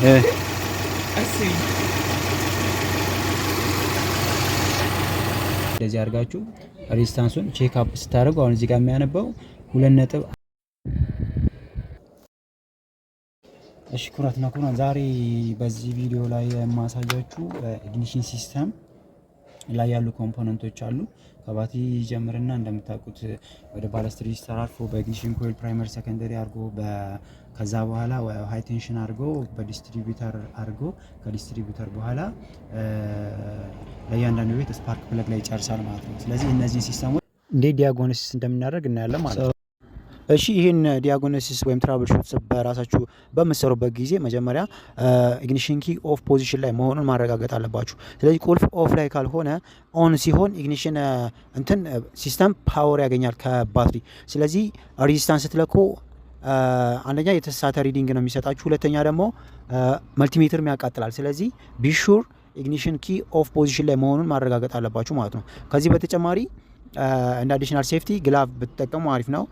ቀስ ብዬ እንደዚህ አድርጋችሁ resistance ኡን check up ስታደርጉ አሁን እዚህ ጋር የሚያነበው 2 ነጥብ። እሺ ክቡራትና ክቡራን፣ ዛሬ በዚህ ቪዲዮ ላይ የማሳያችሁ ignition system ላይ ያሉ component ኦች አሉ። ከባትሪ ጀምርና እንደምታውቁት ወደ ballast resistor አልፎ በ ignition coil primary secondary አድርጎ፣ ከዛ በኋላ high tension አድርጎ፣ በ distributor አድርጎ፣ ከ distributor በኋላ ለእያንዳንዱ ቤት spark plug ላይ ይጨርሳል ማለት ነው። ስለዚህ እነዚህን system ኦች እንዴት diagnosis እንደምናደርግ እናያለን ማለት ነው። እሺ፣ ይህን diagnosis ወይም troubleshoot በራሳችሁ በምትሰሩበት ጊዜ መጀመሪያ ignition key off position ላይ መሆኑን ማረጋገጥ አለባችሁ። ስለዚህ ቁልፍ off ላይ ካልሆነ on ሲሆን ignition እንትን system power ያገኛል ከባትሪ። ስለዚህ resistance ስትለኩ አንደኛ የተሳሳተ reading ነው የሚሰጣችሁ፣ ሁለተኛ ደግሞ multimeter ም ያቃጥላል። ስለዚህ be sure ignition key off position ላይ መሆኑን ማረጋገጥ አለባችሁ ማለት ነው። ከዚህ በተጨማሪ እንደ additional safety glove ብትጠቀሙ አሪፍ ነው።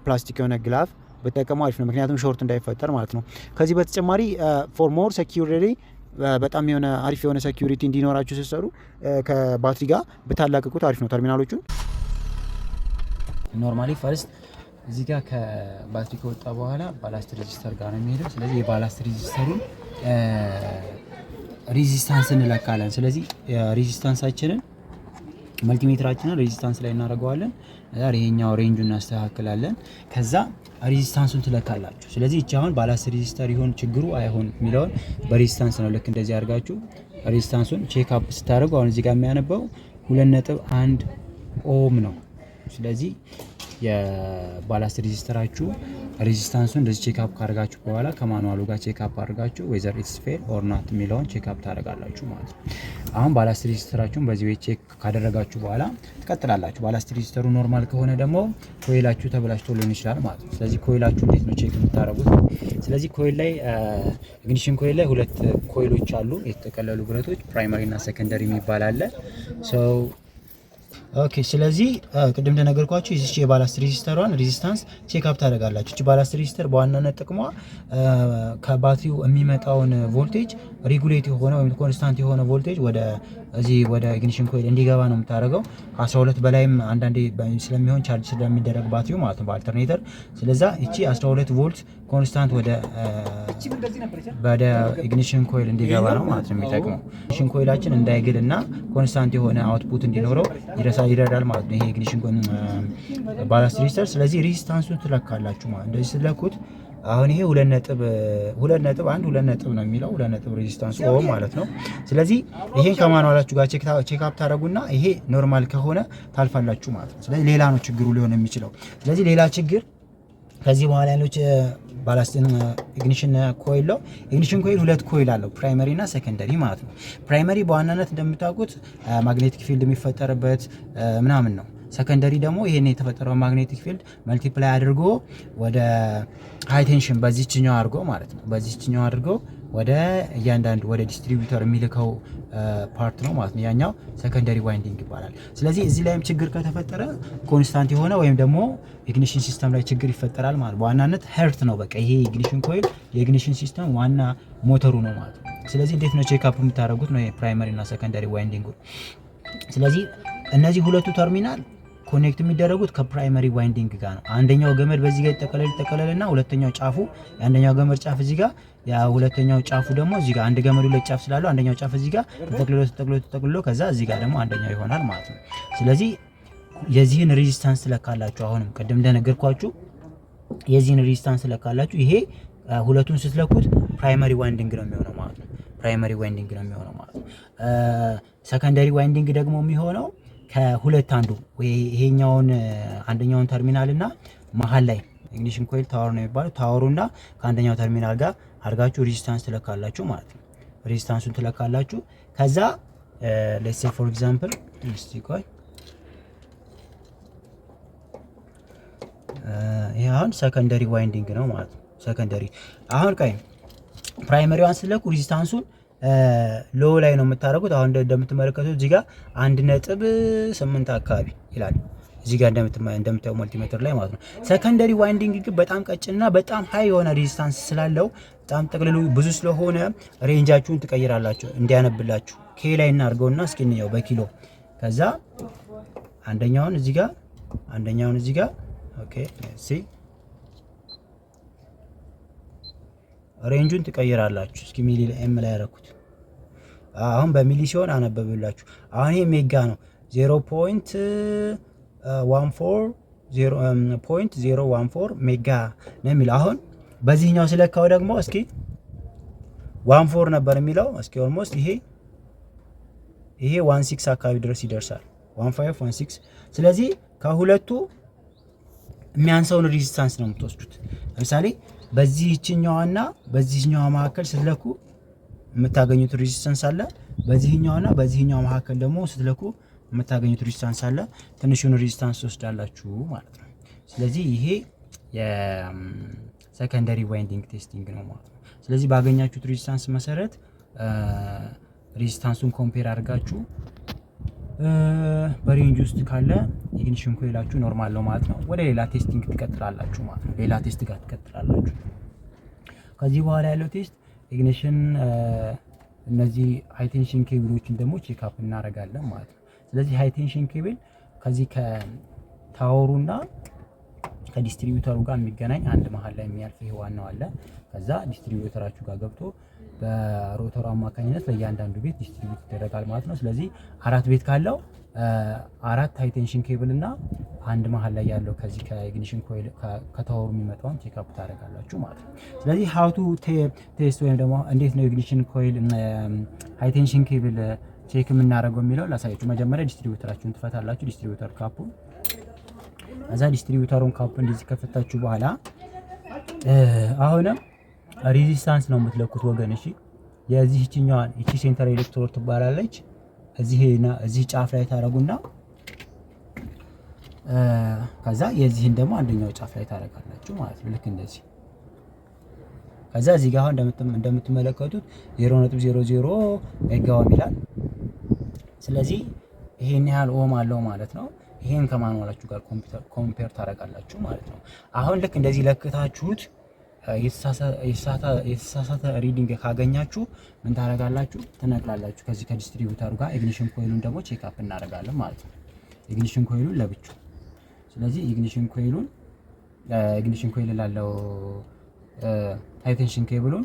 ፕላስቲክ የሆነ glove ብትጠቀሙ አሪፍ ነው፣ ምክንያቱም short እንዳይፈጠር ማለት ነው። ከዚህ በተጨማሪ for more security፣ በጣም የሆነ አሪፍ የሆነ security እንዲኖራችሁ ስትሰሩ ከባትሪ ጋር ብታላቅቁት አሪፍ ነው ተርሚናሎቹን። Normally first እዚህ ጋር ከባትሪ ከወጣ በኋላ ballast resistor ጋር ነው የሚሄደው። ስለዚህ የ ballast resistor ኡን resistance እንለካለን። ስለዚህ resistance ኣችንን multimeter ኣችንን resistance ላይ እናደርገዋለን። ከዛ ይሄኛው range ኡ እናስተካክላለን። ከዛ resistance ኡን ትለካላችሁ። ስለዚህ እቺ አሁን ballast resistor ይሁን ችግሩ አይሁን የሚለውን በ resistance ነው። ልክ እንደዚህ አድርጋችሁ resistance ኡን check up ስታደርጉ አሁን እዚህ ጋር የሚያነበው 2.1 ohm ነው። ስለዚህ የ ballast resistor ኣችሁ resistance ኡን እንደዚህ check up ካደርጋችሁ በኋላ ከ manual ኡ ጋር check up አድርጋችሁ whether it's fail or not የሚለውን check up ታደርጋላችሁ ማለት ነው። አሁን ballast resistor ኣችሁን በዚህ way check ካደረጋችሁ በኋላ ትቀጥላላችሁ። Ballast resistor ኡ normal ከሆነ ደግሞ coil ኣችሁ ተበላሽቶ ሊሆን ይችላል ማለት ነው። ስለዚህ coil ኣችሁ እንዴት ነው check የምታደርጉት? ስለዚህ coil ላይ፣ ignition coil ላይ ሁለት coil ኦች አሉ፣ የተጠቀለሉ ብረቶች፣ primary እና secondary የሚባል አለ። So okay፣ ስለዚህ ቅድም እንደነገርኳችሁ ይህች የ ballast resistor ኧሯን resistance check up ታደርጋላችሁ። እቺ ballast resistor በዋናነት ጥቅሟ ከባትሪው የሚመጣውን ቮልቴጅ regulate የሆነ ወይም constant የሆነ ቮልቴጅ ወደ እዚህ ወደ ignition coil እንዲገባ ነው የምታደርገው። ከ12 በላይም አንዳንዴ ስለሚሆን charge ስለሚደረግ ባትሪው ማለት ነው በ alternator። ስለዛ እቺ 12 ቮልት constant ወደ ignition coil እንዲገባ ነው ማለት ነው የሚጠቅመው። Ignition coil ኣችን እንዳይግል እና constant የሆነ output እንዲኖረው ይረዳል ማለት ነው ይሄ ignition ballast resistor። ስለዚህ resistance ኡን ትለካላችሁ ማለት እንደዚህ ስትለኩት አሁን ይሄ 2.1 2 ነጥብ ነው የሚለው፣ 2 ነጥብ resistance ohm ማለት ነው። ስለዚህ ይሄን ከ manual ኣችሁ ጋር check up ታደርጉና ይሄ normal ከሆነ ታልፋላችሁ ማለት ነው። ስለዚህ ሌላ ነው ችግሩ ሊሆን የሚችለው። ስለዚህ ሌላ ችግር ከዚህ በኋላ ያለው ballast ን ignition coil ነው። Ignition coil ሁለት coil አለው፣ primary እና secondary ማለት ነው። Primary በዋናነት እንደምታውቁት magnetic field የሚፈጠርበት ምናምን ነው። Secondary ደግሞ ይሄን የተፈጠረው magnetic field multiply አድርጎ ወደ high tension በዚህችኛው አድርጎ ማለት ነው፣ በዚህችኛው አድርጎ ወደ እያንዳንዱ ወደ distributor የሚልከው part ነው ማለት ነው። ያኛው secondary winding ይባላል። ስለዚህ እዚህ ላይም ችግር ከተፈጠረ constant የሆነ ወይም ደግሞ ignition system ላይ ችግር ይፈጠራል ማለት በዋናነት heart ነው። በቃ ይሄ ignition coil የ ignition system ዋና ሞተሩ ነው ማለት ነው። ስለዚህ እንዴት ነው check up የምታደርጉት ነው የ primary እና secondary winding። ስለዚህ እነዚህ ሁለቱ terminal connect የሚደረጉት ከ primary winding ጋር ነው። አንደኛው ገመድ በዚህ ጋር ይጠቀለል ይጠቀለልና ሁለተኛው ጫፉ፣ የአንደኛው ገመድ ጫፍ እዚህ ጋር፣ ሁለተኛው ጫፉ ደግሞ እዚህ ጋር፣ አንድ ገመዱ ሁለት ጫፍ ስላለው አንደኛው ጫፍ እዚህ ጋር ተጠቅልሎ ተጠቅልሎ ተጠቅልሎ ከዛ እዚህ ጋር ደግሞ አንደኛው ይሆናል ማለት ነው። ስለዚህ የዚህን resistance ትለካላችሁ። አሁንም ቅድም እንደነገርኳችሁ የዚህን resistance ትለካላችሁ። ይሄ ሁለቱን ስትለኩት primary winding ነው የሚሆነው ማለት ነው። Primary winding ነው የሚሆነው ማለት ነው። Secondary winding ደግሞ የሚሆነው ከሁለት አንዱ ይሄኛውን አንደኛውን ተርሚናል እና መሀል ላይ ignition coil tower ነው የሚባለው፣ tower ኡና ከአንደኛው ተርሚናል ጋር አድርጋችሁ resistance ትለካላችሁ ማለት ነው። Resistance ኡን ትለካላችሁ። ከዛ let's say for example፣ እስቲ ቆይ፣ ይሄ አሁን secondary winding ነው ማለት ነው። Secondary አሁን ቆይ፣ primary ዋን ስትለኩ resistance ኡን low ላይ ነው የምታደርጉት። አሁን እንደምትመለከቱት እዚህ ጋር 1.8 አካባቢ ይላል። እዚህ ጋር እንደምታየው multimeter ላይ ማለት ነው። Secondary winding ግን በጣም ቀጭንና በጣም high የሆነ resistance ስላለው፣ በጣም ጥቅልሉ ብዙ ስለሆነ range ኣችሁን ትቀይራላችሁ እንዲያነብላችሁ። K ላይ እናድርገውና እስኪ እንየው በ kilo። ከዛ አንደኛውን እዚህ ጋር፣ አንደኛውን እዚህ ጋር። Okay, see፣ range ኡን ትቀይራላችሁ። እስኪ milli M ላይ ያረኩት አሁን በ milli ሲሆን አነበብላችሁ። አሁን ይሄ mega ነው፣ 0.014 mega ነው የሚለው። አሁን በዚህኛው ስለካው ደግሞ እስኪ 14 ነበር የሚለው። እስኪ almost ይሄ 16 አካባቢ ድረስ ይደርሳል። 15፣ 16። ስለዚህ ከሁለቱ የሚያንሰውን resistance ነው የምትወስዱት። ለምሳሌ በዚህኛዋና በዚህኛዋ መካከል ስትለኩ የምታገኙት resistance አለ። በዚህኛውና በዚህኛው መካከል ደግሞ ስትለኩ የምታገኙት resistance አለ። ትንሹን resistance ትወስዳላችሁ ማለት ነው። ስለዚህ ይሄ የ secondary winding testing ነው ማለት ነው። ስለዚህ ባገኛችሁት resistance መሰረት resistance ኡን compare አድርጋችሁ በ range ውስጥ ካለ ignition coil ኣችሁ normal ነው ማለት ነው። ወደ ሌላ testing ትቀጥላላችሁ ማለት ነው። ሌላ test ጋር ትቀጥላላችሁ። ከዚህ በኋላ ያለው test ignition እነዚህ high tension cable ኦችን ደግሞ check up እናደርጋለን ማለት ነው። ስለዚህ high tension cable ከዚህ ከ tower ኡና ከ distributor ኡ ጋር የሚገናኝ አንድ መሀል ላይ የሚያልፍ ይሄ ዋናው አለ። ከዛ distributor ኣችሁ ጋር ገብቶ በ rotor ኡ አማካኝነት ለእያንዳንዱ ቤት distribute ይደረጋል ማለት ነው። ስለዚህ አራት ቤት ካለው አራት high tension cable እና አንድ መሀል ላይ ያለው ከዚህ ከ ignition coil ከ tower ኡ የሚመጣውን check up ታደርጋላችሁ ማለት ነው። ስለዚህ how to test ወይም ደግሞ እንዴት ነው ignition coil high tension cable check የምናደርገው የሚለው ላሳያችሁ። መጀመሪያ distributor ኣችሁን ትፈታላችሁ። Distributor cap ኡ፣ እዛ distributor ኡን cap እንደዚህ ከፈታችሁ በኋላ አሁንም resistance ነው የምትለኩት ወገን። እሺ፣ የዚህችኛዋን እቺ center electrode ትባላለች። እዚህ ጫፍ ላይ ታረጉና ከዛ የዚህን ደግሞ አንደኛው ጫፍ ላይ ታረጋላችሁ ማለት ነው። ልክ እንደዚህ። ከዛ እዚህ ጋር አሁን እንደምትመለከቱት 0.00 mega ohm ይላል። ስለዚህ ይሄን ያህል ohm አለው ማለት ነው። ይሄን ከ manual ኣችሁ ጋር compare ታደርጋላችሁ ማለት ነው። አሁን ልክ እንደዚህ ለክታችሁት የተሳሳተ reading ካገኛችሁ ምን ታደርጋላችሁ? ትነቅላላችሁ። ከዚህ ከ distributor ኡ ጋር ignition coil ኡን ደግሞ check up እናደርጋለን ማለት ነው። Ignition coil ኡን ለብቻው። ስለዚህ ignition coil ኡን፣ ignition coil ላለው high tension cable ኡን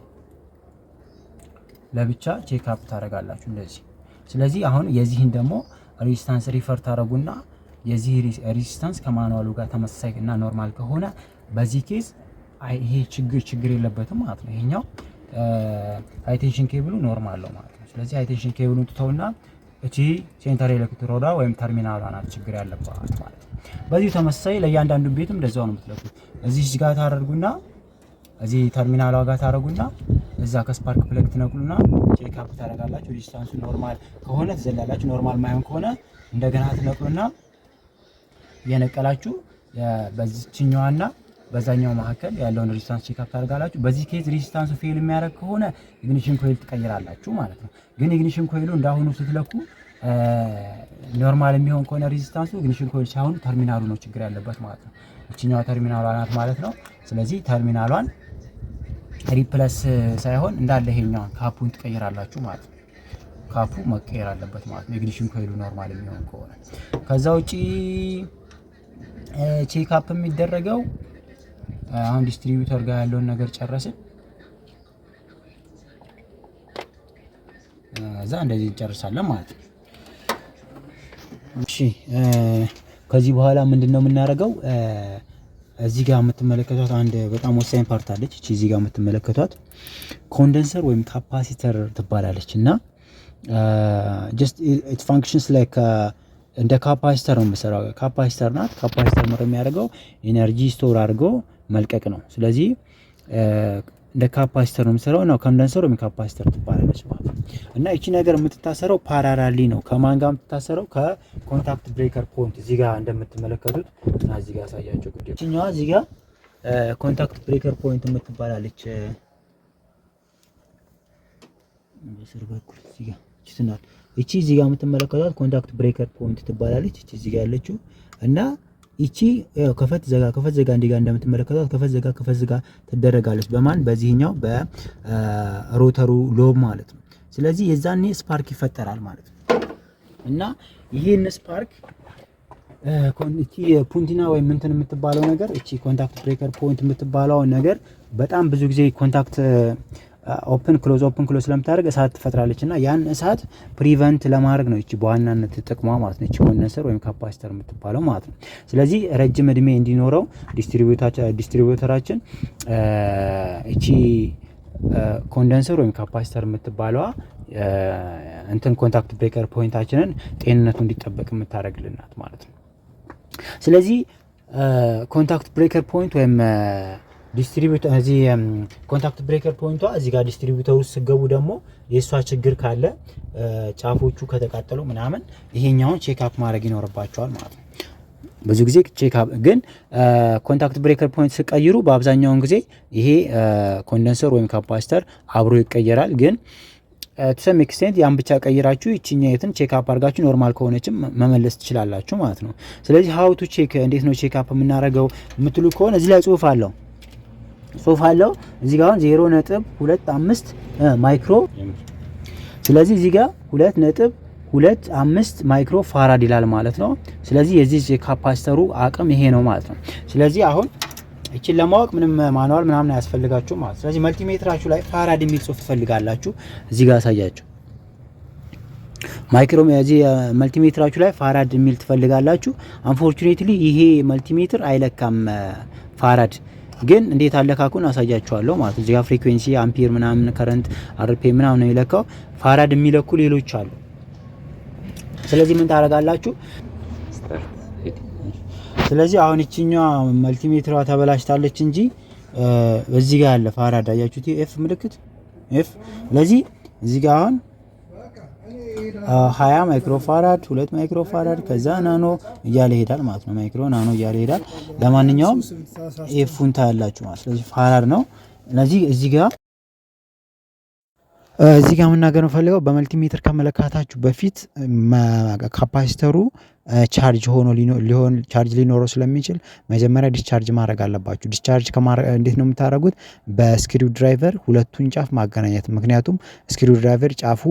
ለብቻ check up ታደርጋላችሁ እንደዚህ። ስለዚህ አሁን የዚህን ደግሞ resistance refer ታደርጉና የዚህ resistance ከ manual ኡ ጋር ተመሳሳይ እና normal ከሆነ በዚህ case ይሄ ችግር የለበትም ማለት ነው። ይሄኛው high tension cable ኡ normal ነው ማለት ነው። ስለዚህ high tension cable ኡን ትተውና እቺ center electrode ዋ ወይም ተርሚናሏ ናት ችግር ያለባት ማለት ነው። በዚሁ ተመሳሳይ ለእያንዳንዱ ቤትም እንደዛው ነው የምትለኩት። እዚህ ጋር ታደርጉና፣ እዚህ ተርሚናሏ ጋር ታደርጉና፣ እዛ ከ spark plug ትነቅሉና check up ታደርጋላችሁ። Resistance ኡ normal ከሆነ ትዘላላችሁ። Normal ማይሆን ከሆነ እንደገና ትነቅሉና እየነቀላችሁ በዚችኛዋና በዛኛው መካከል ያለውን resistance check up ታደርጋላችሁ። በዚህ case resistance ኡ fail የሚያደርግ ከሆነ ignition coil ትቀይራላችሁ ማለት ነው። ግን ignition coil ኡ እንዳሁኑ ስትለኩ normal የሚሆን ከሆነ resistance ኡ ignition coil ሳይሆን ተርሚናሉ ነው ችግር ያለበት ማለት ነው። እችኛዋ ተርሚናሏ ናት ማለት ነው። ስለዚህ terminal ኧን replace ሳይሆን እንዳለ ይሄኛውን cap ኡን ትቀይራላችሁ ማለት ነው። Cap ኡ መቀየር አለበት ማለት ነው፣ ignition coil ኡ normal የሚሆን ከሆነ። ከዛ ውጪ check up የሚደረገው አሁን distributor ጋር ያለውን ነገር ጨረስን። እዛ እንደዚህ እንጨርሳለን ማለት ነው። እሺ፣ ከዚህ በኋላ ምንድነው የምናደርገው? እዚህ ጋር የምትመለከቷት አንድ በጣም ወሳኝ part አለች። እቺ እዚህ ጋር የምትመለከቷት condenser ወይም capacitor ትባላለች እና just it functions like እንደ capacitor ነው የምሰራው። Capacitor ናት። Capacitor ምር የሚያደርገው energy store አድርጎ መልቀቅ ነው። ስለዚህ እንደ capacitor ነው የምሰራው ነው። Condenser ወይም capacitor ትባላለች ማለት ነው። እና እቺ ነገር የምትታሰረው parallelly ነው። ከማን ጋር የምትታሰረው? ከ contact breaker point እዚህ ጋር እንደምትመለከቱት እና እዚህ ጋር ያሳያቸው ጉዳይ እቺኛዋ እዚህ ጋር contact breaker point የምትባላለች በስር በኩል እዚህ ጋር እቺ ናት። እቺ እዚህ ጋር የምትመለከቷት contact breaker point ትባላለች። እቺ እዚህ ጋር ያለችው እና ይቺ ከፈት ዘጋ ከፈት ዘጋ እንዲጋ እንደምትመለከቷት ከፈት ዘጋ ከፈት ዘጋ ትደረጋለች። በማን? በዚህኛው በ rotor ኡ lobe ማለት ነው። ስለዚህ የዛኔ spark ይፈጠራል ማለት ነው። እና ይህን spark እቺ ፑንቲና ወይም እንትን የምትባለው ነገር፣ እቺ contact breaker point የምትባለው ነገር በጣም ብዙ ጊዜ contact open close open close ስለምታደርግ እሳት ትፈጥራለች። እና ያን እሳት prevent ለማድረግ ነው እቺ በዋናነት ጥቅሟ ማለት ነው። እቺ condenser ወይም capacitor የምትባለው ማለት ነው። ስለዚህ ረጅም እድሜ እንዲኖረው distributor ኣችን እቺ condenser ወይም capacitor የምትባለዋ እንትን contact breaker point ኣችንን ጤንነቱ እንዲጠበቅ የምታደርግልናት ማለት ነው። ስለዚህ contact breaker point ወይም distributor እዚህ contact breaker point ኧ እዚህ ጋር distributor ውስጥ ስገቡ ደግሞ የእሷ ችግር ካለ፣ ጫፎቹ ከተቃጠሉ ምናምን ይሄኛውን check up ማድረግ ይኖርባቸዋል ማለት ነው። ብዙ ጊዜ check up ግን contact breaker point ስቀይሩ በአብዛኛውን ጊዜ ይሄ condenser ወይም capacitor አብሮ ይቀየራል። ግን to some extent ያን ብቻ ቀይራችሁ ይችኛይትን check up አድርጋችሁ normal ከሆነችም መመለስ ትችላላችሁ ማለት ነው። ስለዚህ how to check፣ እንዴት ነው check up የምናደርገው የምትሉ ከሆነ እዚህ ላይ ጽሁፍ አለው። እዚህ ጋር አሁን 0.25 micro፣ ስለዚህ እዚህ ጋር 2.25 micro farad ይላል ማለት ነው። ስለዚህ የዚህ የ capacitor ኡ አቅም ይሄ ነው ማለት ነው። ስለዚህ አሁን እችን ለማወቅ ምንም manual ምናምን አያስፈልጋችሁ ማለት። ስለዚህ multimeter ኣችሁ ላይ farad የሚል ጽሁፍ ትፈልጋላችሁ። እዚህ ጋር አሳያችሁ micro እዚህ multimeter ኣችሁ ላይ farad የሚል ትፈልጋላችሁ። Unfortunately ይሄ multimeter አይለካም farad፣ ግን እንዴት አለካኩን አሳያችኋለሁ ማለት ነው። እዚህ ጋር frequency፣ ampere ምናምን፣ current፣ RPM ምናምን ነው የሚለካው። Farad የሚለኩ ሌሎች አሉ። ስለዚህ ምን ታደርጋላችሁ? ስለዚህ አሁን ይችኛዋ multimeter ሯ ተበላሽታለች እንጂ እዚህ ጋር ያለ farad አያችሁት? F ምልክት F። ስለዚህ እዚህ ጋር አሁን 20 micro farad፣ 2 micro farad፣ ከዛ nano እያለ ይሄዳል ማለት ነው። Micro፣ nano እያለ ይሄዳል። ለማንኛውም F ኡን ታያላችሁ ማለት፣ ስለዚህ farad ነው። ስለዚህ እዚህ ጋር መናገር የምፈልገው በ multimeter ከመለካታችሁ በፊት capacitor ኡ charge ሆኖ ሊሆን charge ሊኖረው ስለሚችል መጀመሪያ discharge ማድረግ አለባችሁ። Discharge እንዴት ነው የምታደርጉት? በ screwdriver ሁለቱን ጫፍ ማገናኘት። ምክንያቱም screwdriver ጫፉ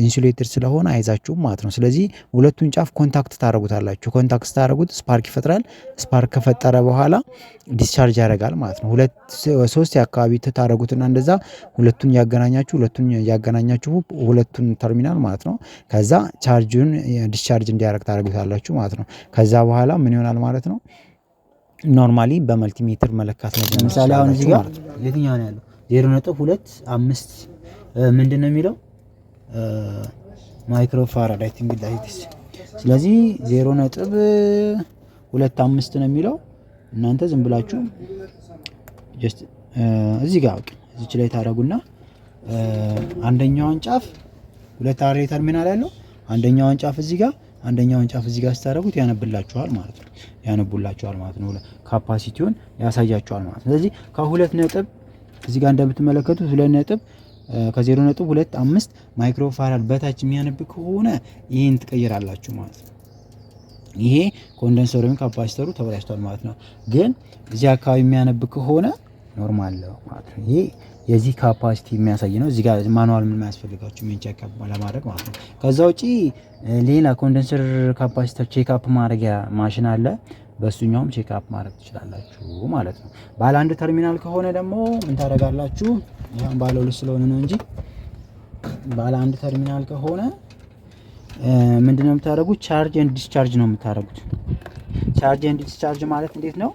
insulated ስለሆነ አይዛችሁም ማለት ነው። ስለዚህ ሁለቱን ጫፍ contact ታደርጉታላችሁ። Contact ስታደርጉት spark ይፈጥራል። Spark ከፈጠረ በኋላ discharge ያደርጋል ማለት ነው። ሁለት ሶስት አካባቢ ታደርጉትና እንደዛ ሁለቱን ያገናኛችሁ ሁለቱን ተርሚናል ማለት ነው። ከዛ charge ኡን discharge እንዲያደርግ ታደርጉታላችሁ ማለት ነው። ከዛ በኋላ ምን ይሆናል ማለት ነው? Normally በ multimeter መለካት ነው። ለምሳሌ አሁን እዚህ ጋር የትኛው ነው ያለው? 0.25 ምንድን ነው የሚለው? Micro farad I think that is። ስለዚህ 0.25 ነው የሚለው። እናንተ ዝም ብላችሁ just እዚህ ጋር በቃ እዚች ላይ ታደርጉና አንደኛውን ጫፍ፣ ሁለት አሬ ተርሚናል ያለው፣ አንደኛውን ጫፍ እዚህ ጋር አንደኛውን ጫፍ እዚህ ጋር ስታደርጉት ያነብላችኋል ማለት ነው። ያነቡላችኋል ማለት ነው። Capacity ውን ያሳያችኋል ማለት ነው። ስለዚህ ከሁለት ነጥብ እዚህ ጋር እንደምትመለከቱት ሁለት ነጥብ ከ0.25 micro farad በታች የሚያነብ ከሆነ ይህን ትቀይራላችሁ ማለት ነው። ይሄ condenser ወይም capacitor ኡ ተበላሽቷል ማለት ነው። ግን እዚህ አካባቢ የሚያነብ ከሆነ normal ነው ማለት ነው። ይሄ የዚህ capacity የሚያሳይ ነው። እዚህ ጋር manual ምን ያስፈልጋችሁ main check up ለማድረግ ማለት ነው። ከዛ ውጪ ሌላ condenser capacitor check up ማድረጊያ ማሽን አለ። በእሱኛውም check up ማድረግ ትችላላችሁ ማለት ነው። ባለ አንድ ተርሚናል ከሆነ ደግሞ ምን ታደርጋላችሁ? ይሄን ባለ ሁለት ስለሆነ ነው እንጂ ባለ አንድ ተርሚናል ከሆነ ምንድነው የምታደርጉት? Charge and discharge ነው የምታደርጉት። Charge and discharge ማለት እንዴት ነው?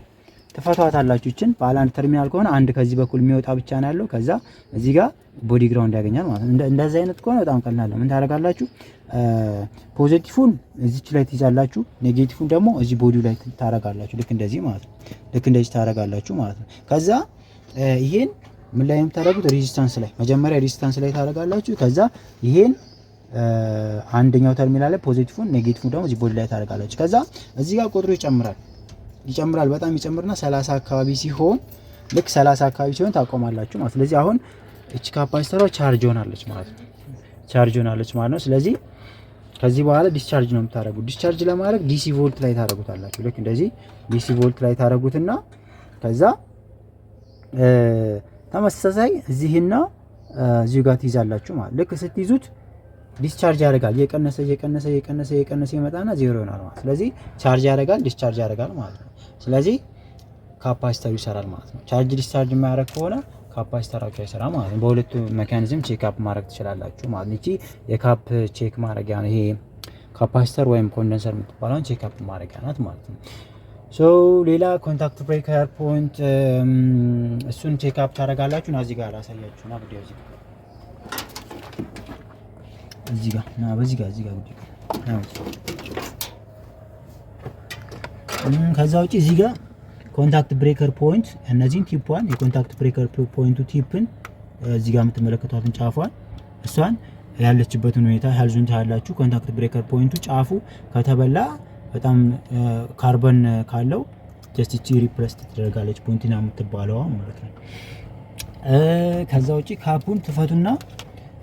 ትፈቷታላችሁ። ይችን ባለ አንድ ተርሚናል ከሆነ አንድ ከዚህ በኩል የሚወጣ ብቻ ነው ያለው። ከዛ እዚህ ጋር body ground ያገኛል ማለት ነው። እንደዚህ አይነት ከሆነ በጣም ቀላል ነው። ምን ታደርጋላችሁ? Positive ን እዚች ላይ ትይዛላችሁ፣ negative ን ደግሞ እዚህ body ው ላይ ታደርጋላችሁ። ልክ እንደዚህ ማለት ነው። ልክ እንደዚህ ታደርጋላችሁ ማለት ነው። ከዛ ይሄን ምን ላይ የምታደርጉት? Resistance ላይ፣ መጀመሪያ resistance ላይ ታደርጋላችሁ። ከዛ ይሄን አንደኛው ተርሚናል ላይ positive ን፣ negative ን ደግሞ እዚህ body ላይ ታደርጋላችሁ። ከዛ እዚህ ጋር ቁጥሩ ይጨምራል ይጨምራል፣ በጣም ይጨምርና 30 አካባቢ ሲሆን፣ ልክ 30 አካባቢ ሲሆን ታቆማላችሁ ማለት። ስለዚህ አሁን እቺ capacitor ሯ charge ሆናለች ማለት ነው። Charge ሆናለች ማለት ነው። ስለዚህ ከዚህ በኋላ discharge ነው የምታደርጉት። Discharge ለማድረግ DC volt ላይ ታደርጉታላችሁ። ልክ እንደዚህ DC volt ላይ ታደርጉትና ከዛ ተመሳሳይ እዚህና እዚሁ ጋር ትይዛላችሁ ማለት። ልክ ስትይዙት discharge ያደርጋል። እየቀነሰ እየቀነሰ እየቀነሰ እየቀነሰ ይመጣና ዜሮ ይሆናል ማለት። ስለዚህ charge ያደርጋል፣ discharge ያደርጋል ማለት ነው። ስለዚህ capacitor ኡ ይሰራል ማለት ነው። Charge discharge የማያደርግ ከሆነ capacitor ኣችሁ አይሰራም ማለት ነው። በሁለቱ mechanism check up ማድረግ ትችላላችሁ ማለት ነው። ይቺ የ cap check ማድረጊያ ነው። ይሄ capacitor ወይም condenser የምትባለውን check up ማድረጊያ ናት ማለት ነው። So ሌላ contact breaker point፣ እሱን check up ታደርጋላችሁ። ና እዚህ ጋር ላሳያችሁ። ና ጉዳዩ እዚህ ጋር፣ እዚህ ጋር ና፣ በዚህ ጋር፣ እዚህ ጋር ጉዳዩ ና። ከዛ ውጪ እዚህ ጋር contact breaker point፣ እነዚህን tip ኧን፣ የ contact breaker point ኡ tip ን እዚህ ጋር የምትመለከቷትን ጫፏን፣ እሷን ያለችበትን ሁኔታ health ኡን ታያላችሁ። Contact breaker point ኡ ጫፉ ከተበላ፣ በጣም ካርበን ካለው just እቺ replace ትደረጋለች፣ ፖይንቲና የምትባለዋ ማለት ነው። ከዛ ውጪ cap ኡን ትፈቱና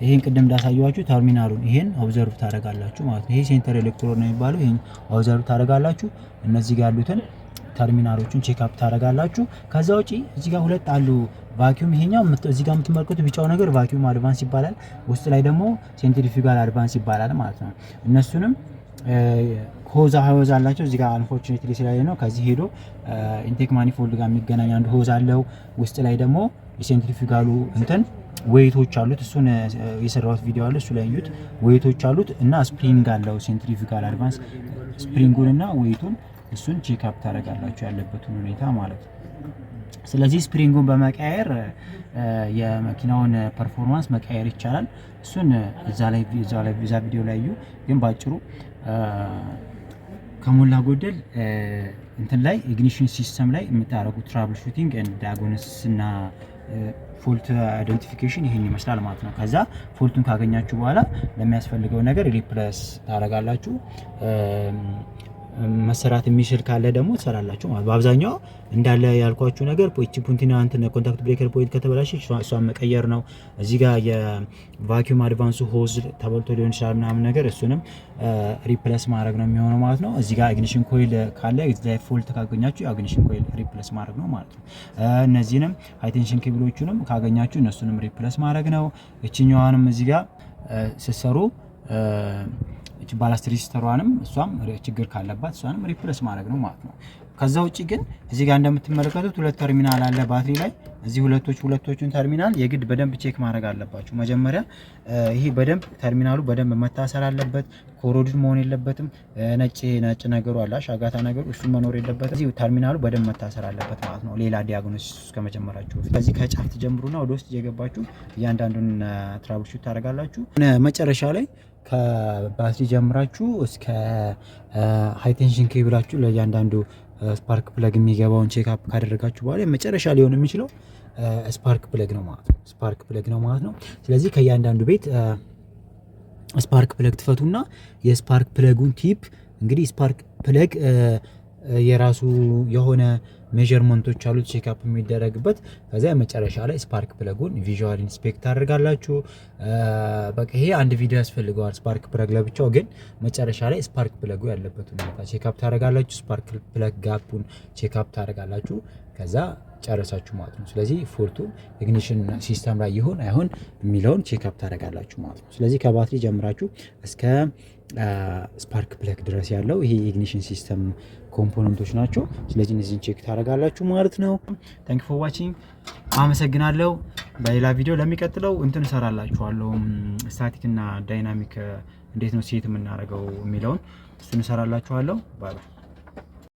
ይሄን ቅድም እንዳሳየኋችሁ ተርሚናሉን ይሄን observe ታደርጋላችሁ ማለት ነው። ይሄ center electrode ነው የሚባለው። ይሄን observe ታደርጋላችሁ። እነዚህ ጋር ያሉትን terminal ኦቹን check up ታደርጋላችሁ። ከዛ ውጪ እዚህ ጋር ሁለት አሉ vacuum። ይሄኛው እዚህ ጋር የምትመለከቱት ቢጫው ነገር vacuum advance ይባላል። ውስጥ ላይ ደግሞ centrifugal advance ይባላል ማለት ነው። እነሱንም hose hose አላቸው። እዚህ ጋር unfortunately ስለሌለ ነው። ከዚህ ሄዶ intake manifold ጋር የሚገናኝ አንድ hose አለው። ውስጥ ላይ ደግሞ የ centrifugal ኡ እንትን weight ኦች አሉት። እሱን የሰራሁት ቪዲዮ አለ፣ እሱ ላይ እዩት። Weight ኦች አሉት እና spring አለው። Centrifugal advance spring ኡን እና weight ኡን እሱን check up ታደርጋላችሁ ያለበትን ሁኔታ ማለት ነው። ስለዚህ spring ኡን በመቀያየር የመኪናውን performance መቀየር ይቻላል። እሱን እዛ ላይ እዛ ቪዲዮ ላይ እዩ። ግን ባጭሩ ከሞላ ጎደል እንትን ላይ ignition system ላይ የምታደርጉት troubleshooting and diagnosis እና fault identification ይሄን ይመስላል ማለት ነው። ከዛ fault ኡን ካገኛችሁ በኋላ ለሚያስፈልገው ነገር replace ታደርጋላችሁ። መሰራት የሚችል ካለ ደግሞ ትሰራላችሁ ማለት። በአብዛኛው እንዳለ ያልኳችሁ ነገር እቺ ፑንቲና እንትን contact breaker point ከተበላሸ እሷን መቀየር ነው። እዚህ ጋር የ vacuum advance ኡ hose ተበልቶ ሊሆን ይችላል ምናምን ነገር፣ እሱንም replace ማድረግ ነው የሚሆነው ማለት ነው። እዚህ ጋር ignition coil ካለ፣ እዚህ ላይ fault ካገኛችሁ ignition coil replace ማድረግ ነው ማለት ነው። እነዚህንም high tension cable ኦቹንም ካገኛችሁ እነሱንም replace ማድረግ ነው። እችኛዋንም እዚህ ጋር ስትሰሩ እቺ ballast resistor ኧሯንም እሷም ችግር ካለባት እሷንም replace ማድረግ ነው ማለት ነው። ከዛ ውጪ ግን እዚህ ጋር እንደምትመለከቱት ሁለት ተርሚናል አለ ባትሪ ላይ። እዚህ ሁለቶቹን ተርሚናል የግድ በደንብ check ማድረግ አለባችሁ። መጀመሪያ ይሄ በደንብ ተርሚናሉ በደንብ መታሰር አለበት። Corroded መሆን የለበትም። ነጭ ነጭ ነገሩ አለ፣ ሻጋታ ነገሩ፣ እሱ መኖር የለበትም። እዚህ ተርሚናሉ በደንብ መታሰር አለበት ማለት ነው። ሌላ diagnosis ከመጀመራችሁ በፊት ከዚህ ከጫፍ ትጀምሩና ወደ ውስጥ እየገባችሁ እያንዳንዱን troubleshoot ታደርጋላችሁ። መጨረሻ ላይ ከባትሪ ጀምራችሁ እስከ high tension cable ኣችሁ ለእያንዳንዱ spark plug የሚገባውን check up ካደረጋችሁ በኋላ መጨረሻ ሊሆን የሚችለው spark plug ነው ማለት ነው። Spark plug ነው ማለት ነው። ስለዚህ ከእያንዳንዱ ቤት spark plug ትፈቱና የ spark plug ኡን tip፣ እንግዲህ spark plug የራሱ የሆነ measurement ኦች አሉት check up የሚደረግበት። ከዚያ መጨረሻ ላይ spark plug ኡን visual inspect ታደርጋላችሁ። በቃ ይሄ አንድ ቪዲዮ ያስፈልገዋል spark plug ለብቻው። ግን መጨረሻ ላይ spark plug ኡ ያለበት ሁኔታ check up ታደርጋላችሁ። Spark plug gap ኡን check up ታደርጋላችሁ። ከዛ ጨረሳችሁ ማለት ነው። ስለዚህ fault ኡ ignition system ላይ ይሁን አይሁን የሚለውን check up ታደርጋላችሁ ማለት ነው። ስለዚህ ከባትሪ ጀምራችሁ እስከ spark plug ድረስ ያለው ይሄ ignition system component ኦች ናቸው። ስለዚህ እነዚህን check ታደርጋላችሁ ማለት ነው። Thank for watching፣ አመሰግናለሁ። በሌላ ቪዲዮ ለሚቀጥለው እንትን እሰራላችኋለሁ። Static እና dynamic እንዴት ነው set የምናደርገው የሚለውን እሱን እሰራላችኋለሁ። Bye bye።